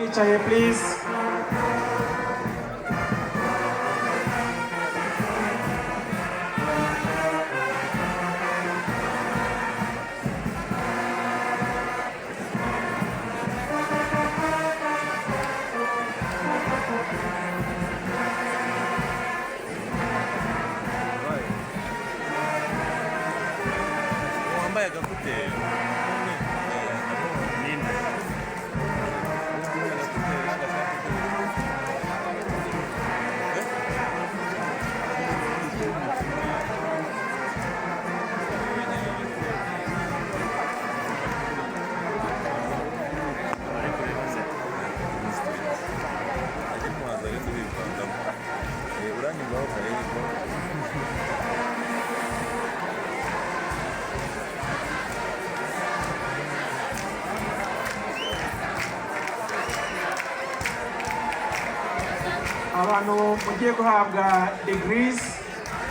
Mwicaye, please. Wambaye agakuteri. Ninde? Agakuteri n'agashati k'ubururu. Ari kureba se? Ajye kubanza agende ubivangamo. Uranyumvaho kare yuko Abantu mugiye guhabwa degrees,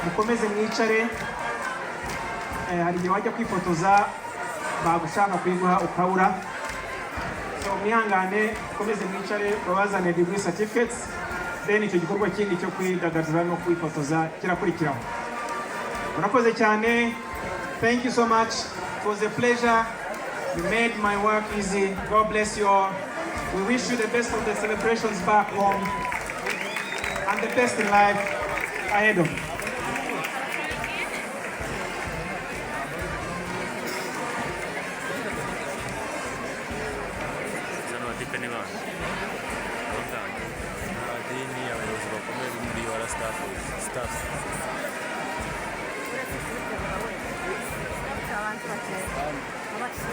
mukomeze mwicare. Hari igihe wajya kwifotoza, bagushaka kuyiguha ukabura. So mwihangane, mukomeze mwicare, babazane degree certificates, then icyo gikorwa kindi cyo kwidagadura no kwifotoza kirakurikiraho. Murakoze cyane. Thank you so much. It was a pleasure. You made my work easy. God bless you all. We wish you the best of the celebrations back home and the best in life ahead of you. Zano batipe ni bande? Abagande. Amadini, abayobozi bakomeye bo muri UR, staff. Abantu bakeye.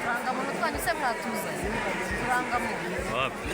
Turangamuntu twanyu se mwatuzanye? Turangamuntu. Wapi?